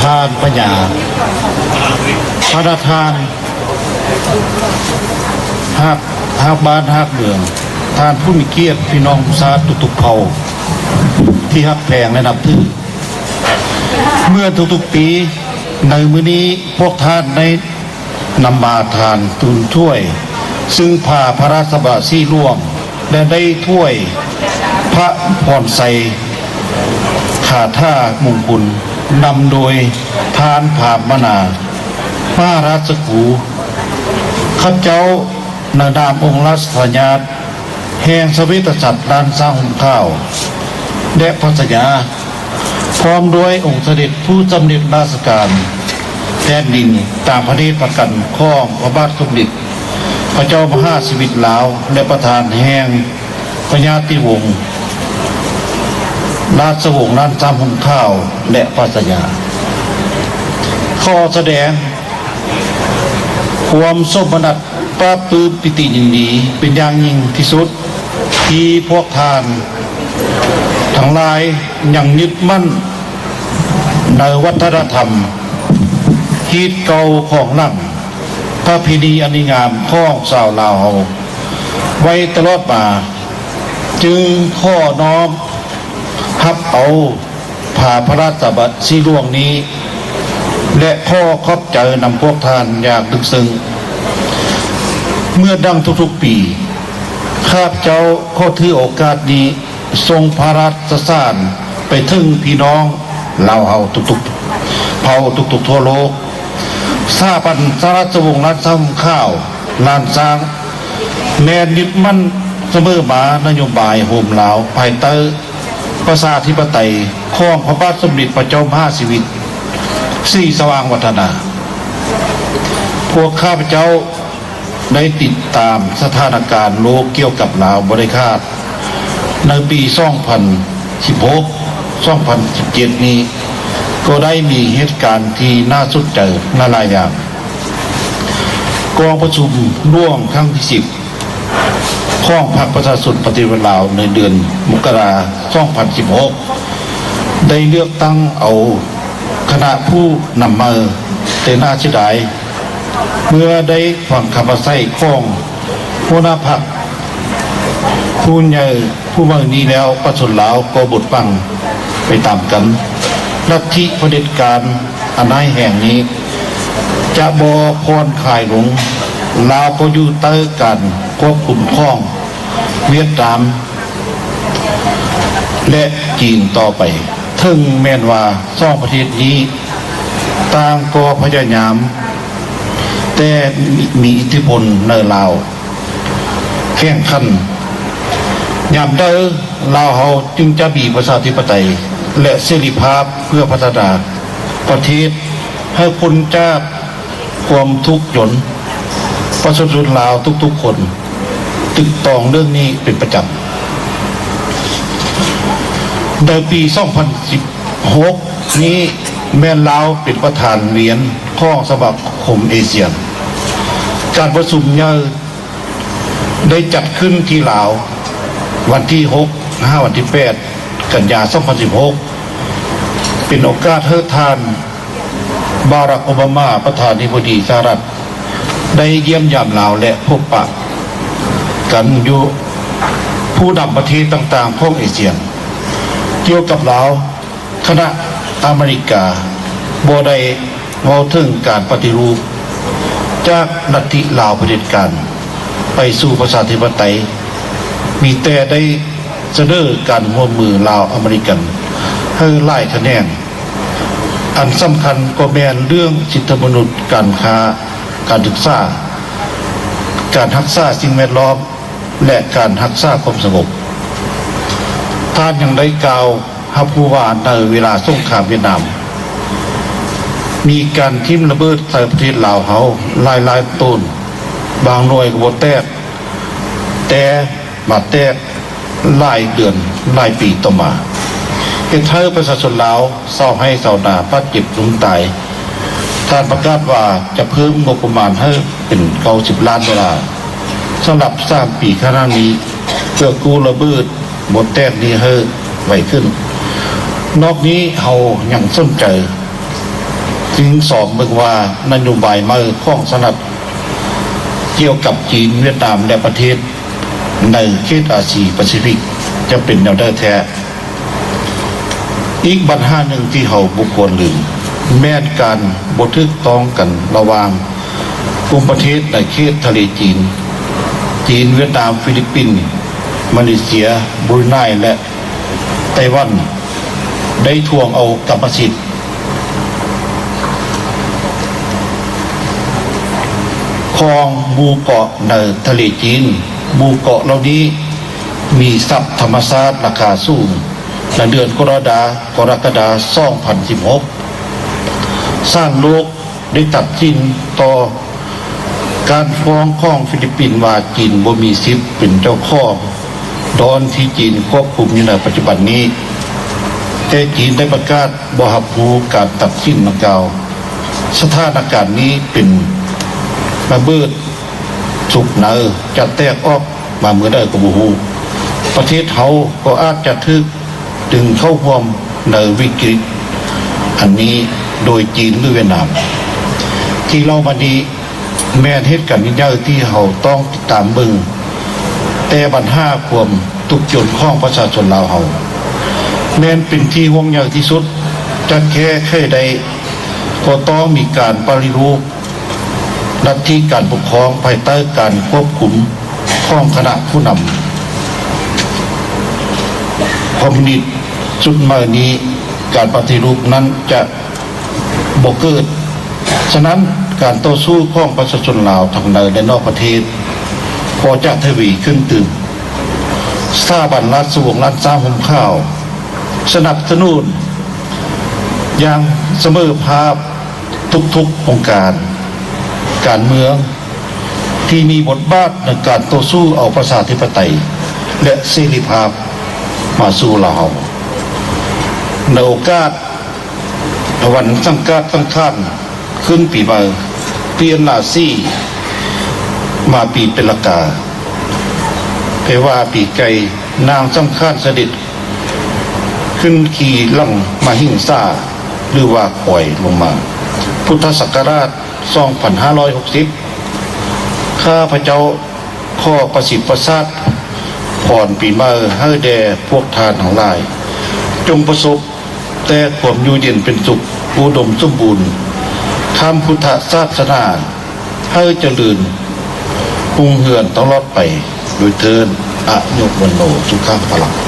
ທ່ານພະຍາ ພະນະທ່ານ ຮັກ ຮັກບ້ານຮັກເມືອງ, ທ່ານຜູ້ມີກຽດ, ພີ່ນ້ອງປະຊາຊນທຸກໆເຜົ່າທີ່ຮັກແພງ ແລະ ນັບຖື. ເໝືອນທຸກໆປີ, ໃນມື້ນີ້ພວກທ່ານໄດ້ ນຳມາທານຕູນຖ້ວຍ ຊຶ່ງພາພະລາຊະບາດສີຫຼວງ ແລະ ໄດ້ຖ້ວຍພະພອນໄຊ ຄາຖາມຸງຄຸນ ນຳໂດຍທ່ານພາມມະນາ ມະຫາລາຊະກູ. ຂ້າພະເຈົ້າ ໃນນາມອົງລາຊະທາຍາດ ແຫ່ງສະເວດຕະສັດລ້ານຊ້າງຫົ່ມຂາວ ແລະ ພັດສະຍາ ພ້ອມດ້ວຍອົງສະເດັດຜູ້ສຳເລັດລາຊະການແຜ່ນດິນ ຕາມພະເນດພະກັນຂອງພະບາດສົມເດັດພະເຈົ້າມະຫາຊີວິດລາວ ແລະ ປະທານແຫ່ງພະຍາດຕິວົງ ລາຊະວົງລ້ານຊ້າງຫົ່ມຂາວ ແລະ ພັດສະຍາ. ຂໍສະແດງຄວາມໂສມະນັດ ປາບປື້ມປີຕິຍິນດີເປັນຢ່າງຍິ່ງທີ່ສຸດ ທີ່ພວກທ່ານທັງຫຼາຍຍັງຍຶດໝັ້ນໃນວັດທະນະທຳຮີດເກົ່າຂອງຫຼັງ ປະເພນີອັນດີງາມຂອງຊາວລາວເຮົາໄວ້ຕະຫຼອດມາ, ຈຶ່ງຂໍນ້ອມຮັບເອົາ ພາພະລາຊະບາດສີຫຼວງນີ້ ແລະ ຂໍຂອບໃຈນຳພວກທ່ານຢ່າງເລິກເຊິ່ງ. ເໝືອນດັ່ງທຸກໆປີ, ຂ້າພະເຈົ້າຂໍຖືໂອກາດນີ້ ສົ່ງພະລາຊະສານໄປເຖິງພີ່ນ້ອງລາວເຮົາທຸກໆເຜົ່າ ທຸກໆທົ່ວໂລກ. ສະຖາບັນລາຊະວົງລ້ານຊ້າງຂາວ ລ້ານຊ້າງ ແມ່ນຍຶດໝັ້ນສະເໝີມານະໂຍບາຍໂຮມລາວ ພາຍໃຕ້ ປະຊາທິປະໄຕຂອງພະບາດສົມເດັດພະເຈົ້າມະຫາຊີວິດ ສີສະຫວ່າງວັດທະນາ. ພວກຂ້າພະເຈົ້າໄດ້ຕິດຕາມສະຖານະການໂລກກ່ຽວກັບລາວບໍ່ໄດ້ຂາດ. ໃນປີສອງພັນສິບຫົກ ສອງພັນສິບເຈັດນີ້ ກໍໄດ້ມີເຫດການທີ່ໜ້າສົນໃຈຫຼາຍໆຢ່າງ. ກອງປະຊຸມຫຼວງຄັ້ງທີສິບ ຂອງພັກປະຊາຊົນປະຕິວັດລາວ ໃນເດືອນມົກກະລາ ສອງພັນສິບຫົກ ໄດ້ເລືອກຕັ້ງເອົາຄະນະຜູ້ນຳໃໝ່, ແຕ່ໜ້າເສຍດາຍ ເມື່ອໄດ້ຟັງຄຳປາໄສຂອງຫົວໜ້າພັກຜູ້ໃຫຍ່ຜູ້ໃໝ່ນີ້ແລ້ວ, ປະຊາຊົນລາວກໍບົດບັງໄປຕາມກັນ. ລັດທິຜະເດັດການອັນຮ້າຍແຮງນີ້ຈະບໍ່ຜ່ອນຄາຍລົງ, ລາວກໍຢູ່ໃຕ້ການຄວບຄຸມຂອງຫວຽດນາມ ແລະ ຈີນຕໍ່ໄປ, ເຖິງແມ່ນວ່າສອງປະເທດນີ້ຕ່າງກໍພະຍາຍາມ, ແຕ່ມີອິດທິພົນໃນລາວແຂ່ງຂັນ. ຍາມໃດລາວເຮົາຈຶ່ງຈະມີປະຊາທິປະໄຕ ແລະ ເສລີພາບເພື່ອພັດທະນາປະເທດໃຫ້ພົ້ນຈາກ ຄວາມທຸກຈົນ, ປະຊາຊົນລາວທຸກໆຄົນຕຶກຕອງເລື່ອງນີ້ເປັນປະຈຳ. ໃນປີສອງພັນສິບຫົກນີ້ ແມ່ນລາວເປັນປະທານວຽນຂອງສະມາຄົມເອຊຽນ. ການປະຊຸມໃຫຍ່ ໄດ້ຈັດຂຶ້ນທີ່ລາວ ວັນທີຫົກ ຫາ ວັນທີແປດ ກັນຍາ ສອງພັນສິບຫົກ ເປັນໂອກາດໃຫ້ທ່ານ ບາຣັກ ໂອບາມາ ປະທານາທິບໍດີສະຫະລັດ ໄດ້ຢ້ຽມຢາມລາວ ແລະ ພົບປະກັນຢູ່ຜູ້ນຳປະເທດຕ່າງໆຂອງເອຊຽນ. ກ່ຽວກັບລາວ, ຄະນະອາເມລິກາບໍ່ໄດ້ເວົ້າເຖິງການປະຕິຮູບຈາກລັດທິລາວຜະເດັດການໄປສູ່ປະຊາທິປະໄຕ, ມີແຕ່ໄດ້ສະເໜີການຮ່ວມມືລາວອາເມລິກັນໃຫ້ຫຼາຍຂະແໜງ, ອັນສຳຄັນກໍແມ່ນເລື່ອງສິດທິມະນຸດ, ການຄ້າ, ການສຶກສາ, ການຮັກສາສິ່ງແວດລ້ອມ ແລະ ການຮັກສາຄວາມສະຫງົບ. ທ່ານຍັງໄດ້ກ່າວຮັບຮູ້ວ່າ ໃນເວລາສົງຄາມຫວຽດນາມ ມີການຖິ້ມລະເບີດໃສ່ປະເທດລາວເຮົາຫຼາຍໆໂຕນ, ບາງໜ່ວຍກໍບໍ່ແຕກ ແຕ່ມາແຕກຫຼາຍເດືອນຫຼາຍປີຕໍ່ມາ, ເຮັດໃຫ້ປະຊາຊົນລາວ ຊາວໄຮ່ຊາວນາບາດເຈັບລົ້ມຕາຍ. ທ່ານປະກາດວ່າຈະເພີ່ມງົບປະມານໃຫ້ເປັນເກົ້າສິບລ້ານໂດລາ ສຳລັບສາມປີຂ້າງໜ້ານີ້ ເພື່ອກູ້ລະເບີດບໍ່ແຕກນີ້ໃຫ້ໄວຂຶ້ນ. ນອກນີ້ເຮົາຍັງສົນໃຈ ຈຶ່ງຊອມເບິ່ງວ່ານະໂຍບາຍໃໝ່ຂອງສະຫະລັດກ່ຽວກັບຈີນ, ຫວຽດນາມ ແລະ ປະເທດໃນເຂດອາຊີປາຊີຟິກຈະເປັນແນວໃດແທ້. ອີກບັນຫາໜຶ່ງທີ່ເຮົາບໍ່ຄວນລືມ ແມ່ນການບໍ່ຖືກຕ້ອງກັນລະຫວ່າງກຸ່ມປະເທດໃນເຂດທະເລຈີນ, ຈີນ, ຫວຽດນາມ, ຟີລິບປິນ, ມາເລເຊຍ, ບຣູໄນ ແລະ ໄຕ້ຫວັນ ໄດ້ທວງເອົາກຳມະສິດຂອງໝູ່ເກາະໃນທະເລຈີນ. ໝູ່ເກາະເຫຼົ່ານີ້ມີຊັບທຳມະຊາດລາຄາສູງ. ໃນເດືອນກໍລະດາ ກໍລະກະດາ ສອງພັນສິບຫົກ ສານໂລກ ໄດ້ຕັດສິນຕໍ່ການຟ້ອງຂອງຟີລິບປິນວ່າ ຈີນບໍ່ມີສິດເປັນເຈົ້າຂອງດອນທີ່ຈີນຄວບຄຸມຢູ່ໃນປັດຈຸບັນນີ້, ແຕ່ຈີນໄດ້ປະກາດບໍ່ຮັບຮູ້ການຕັດສິນດັ່ງກ່າວ. ສະຖານະການນີ້ເປັນລະເບີດສຸກເນີ ຈະແຕກອອກມາເມື່ອໃດກໍບໍ່ຮູ້. ປະເທດເຮົາກໍອາດຈະຖືກ ຈຶ່ງເຂົ້າຮ່ວມໃນວິກິດອັນນີ້ໂດຍຈີນ ຫຼື ຫວຽດນາມ. ທີ່ເລົ່າມານີ້ແມ່ນເຫດການໃຫຍ່ທີ່ເຮົາຕ້ອງຕິດຕາມເບິ່ງ, ແຕ່ບັນຫາຄວາມທຸກຈົນຂອງປະຊາຊົນລາວເຮົາ ແມ່ນເປັນທີ່ຫ່ວງໃຍທີ່ສຸດ. ຈະແກ້ໄຂໄດ້ກໍຕ້ອງມີການປະລິຮູບ ລັດທິການປົກຄອງພາຍໃຕ້ການຄວບຄຸມຂອງຄະນະຜູ້ນຳຄອມມູນິດຊຸດໃໝ່ນີ້, ການປະຕິຮູບນັ້ນຈະບໍ່ເກີດ. ສະນັ້ນ, ການຕໍ່ສູ້ຂອງປະຊາຊົນລາວທັງໃນ ແລະ ນອກປະເທດ ກໍຈະທະວີຂຶ້ນຕື່ມ. ສະຖາບັນລາຊະວົງລ້ານຊ້າງຮົ່ມຂາວ ສະໜັບສະໜູນຢ່າງສະເໝີພາບທຸກໆອົງການການເມືອງ ທີ່ມີບົດບາດໃນການຕໍ່ສູ້ເອົາປະຊາທິປະໄຕ ແລະ ເສລີພາບມາສູ່ລາວ. ໃນໂອກາດວັນສັງກາດສັງຂານຂຶ້ນປີໃໝ່, ປ່ຽນລາສີມາປີເປັນລະກາ, ແປວ່າປີໄກ່, ນາງສັງຂານສະເດັດ ຂຶ້ນຂີ່ຫຼັງມະຫິງສາ ຫຼືວ່າຄວາຍລົງມາ. ພຸດທະສັກກະລາດສອງພັນຫ້າຮ້ອຍຫົກສິບ ຂ້າພະເຈົ້າຂໍປະສິດປະສາດພອນປີໃໝ່ໃຫ້ແດ່ພວກທ່ານທັງຫຼາຍ, ຈົ່ງປະສົບແຕ່ຄວາມຢູ່ເຢັນເປັນສຸກ, ອຸດົມສົມບູນທາງພຸດທະສາສະໜາ, ໃຫ້ຈະເລີນຮຸ່ງເຮືອງຕະຫຼອດໄປດ້ວຍເທີ້ນ. ອາຍຸວັນໂນ ສຸຂັງ ພະລັງ.